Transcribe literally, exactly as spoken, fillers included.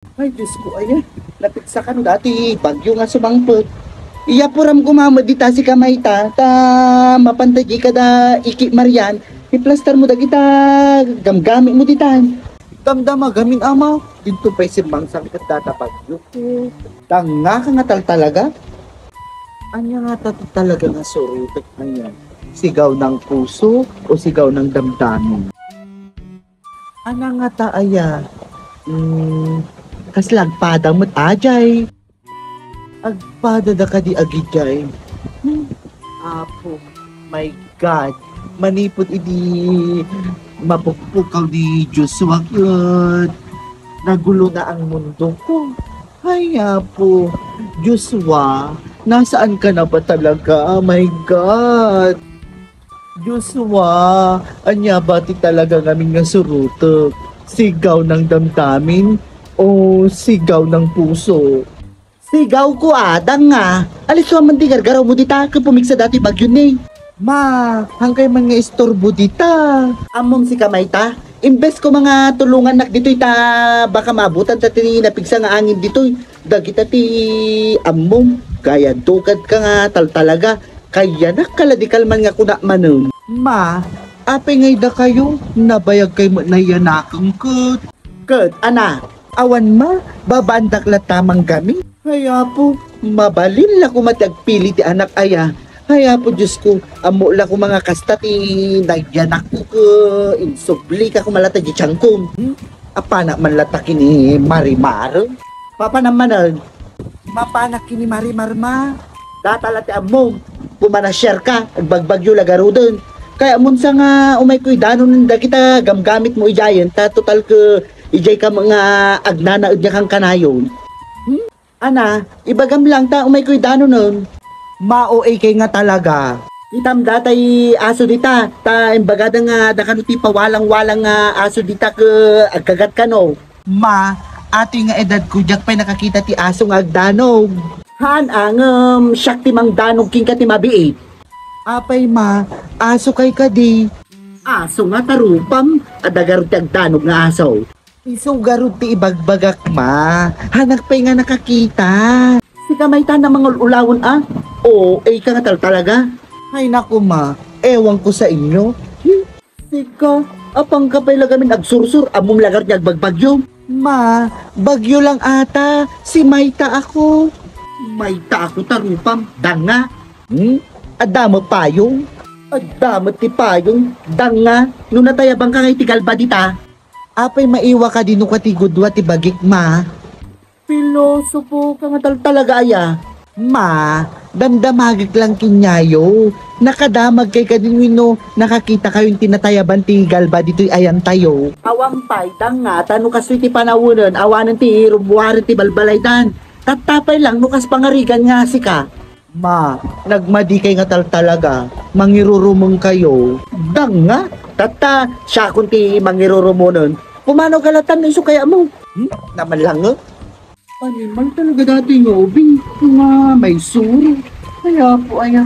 Ay, Diyos ko, aya. Napigsa kano dati bagyo nga sumangpet. Iyapuram ko mamed dita si Kamayta, ta mapanta di kada iki Marian, iplastar mo dagita gamgamit mo ditan. Damdama gamin, ama, dito pa'y simbang sangkit data bagyo. Tanga ka nga tal talaga? Anya nga ta talaga nga surutek anya? Sigaw ng puso o sigaw ng damdamin? Ana nga ta aya? Mm, kasla agpada met ajay. Agpada da kadi agidiay. Hmm. Apo, my God. Manipud idi mapukpukaw ni Joshua ket nagulo na ang mundo ko. Ay, Apo, Joshua, nasaan ka na ba talaga? My God. Joshua, anya ba ti talaga ngamin nga surutek? Sigaw ng damdamin o sigaw ng puso? Sigaw ko, adang nga. Alis man di gargaraw mo dita, ket pumigsa dati bagyo ni. Ma, hangkay man nga istorbo dita. Ammom si Kamayta, imbes ko mga tulungannak ditoy ta baka maabutan ta ti napigsa nga angin ditoy. Dagita ti ammom, kaya dukad ka nga taltalaga. Kayanak ka la di kalman nga kuna manen. Ma, apay ngay dakayo, nabayag kay met nayanakem ket. Ket, ana, awan ma, babaandak la tamang gami. Ay, Apo, mabalin la koma ti agpili ti anak aya. Ay, Apo Diyos ko, ammo la koma nga kasta ti nagyanak ko ket insubli ka koma la ta di tiangkom. Hmm? Apana man la ta kini Marimar? Papanam manen? Mapanak kini Marimar, ma. Data la ti ammom. Pumanasiar ka, agbagbagyo la garuden. Kay ammom sa nga umay ko idanon dagita gamgamit mo idiayen, ta total ket idiay ka nga agnanaed nga kankanayon. Hmm? Ana, ibagam lang ta umay ko idanonen. Mao ikay nga talaga. Itam datay aso dita, ta imbagada nga dakano ti pawalang-walang nga aso dita ket agkagat kano. Ma, atoy nga edadko, diak pay nakakita ti aso nga agdanog. Haan, angem, siak ti mangdanog kenka ti mabiit. Apay, ma, aso kay kadi? Aso nga tarupam, adda garud ti agdanog nga aso. Isu garud ti ibagbagak, ma. Haanak pay nga nakakita. Sika mayta nga mangul-ulawen a? O, ay ka nga tal-, talaga? Ay, naku, ma. Ewan ko sa inyo. Sika, apang ka pay la gamin agsursur, ammom la garud nga agbagbagyo. Ma, bagyo lang ata. Si Mayta ako. Mayta ako, tarupam. Danga. Hmm? Adda met payong? Adda met ti payong. Danga. No natayaban ka nga iti galba dita. Apay maiwa kadi no kua ti gudua ti bagik, ma? Pilosopo ka nga tal-, talaga aya. Ma, damdamagek lang kaniayo. Nakadamag kay kadi wenno nakakita kayo ti natayaban ti galba ditoy ayantayo. Awan pay, danga, ta no kastoy ti panawenen, awanen ti rummuaren ti balbalaydan. Tatta pay lang no kas pangarigan nga sika. Ma, nagmadi kay nga tal-, talaga. Mangirurumeng kayo. Danga, tatta, siakon ti mangirurumenen. Pumanaw ka latta no isu kayatmo. Hmm? Naman lang, eh. Animal talaga dati nga ubing. Nga may suro. Kaya po, aya.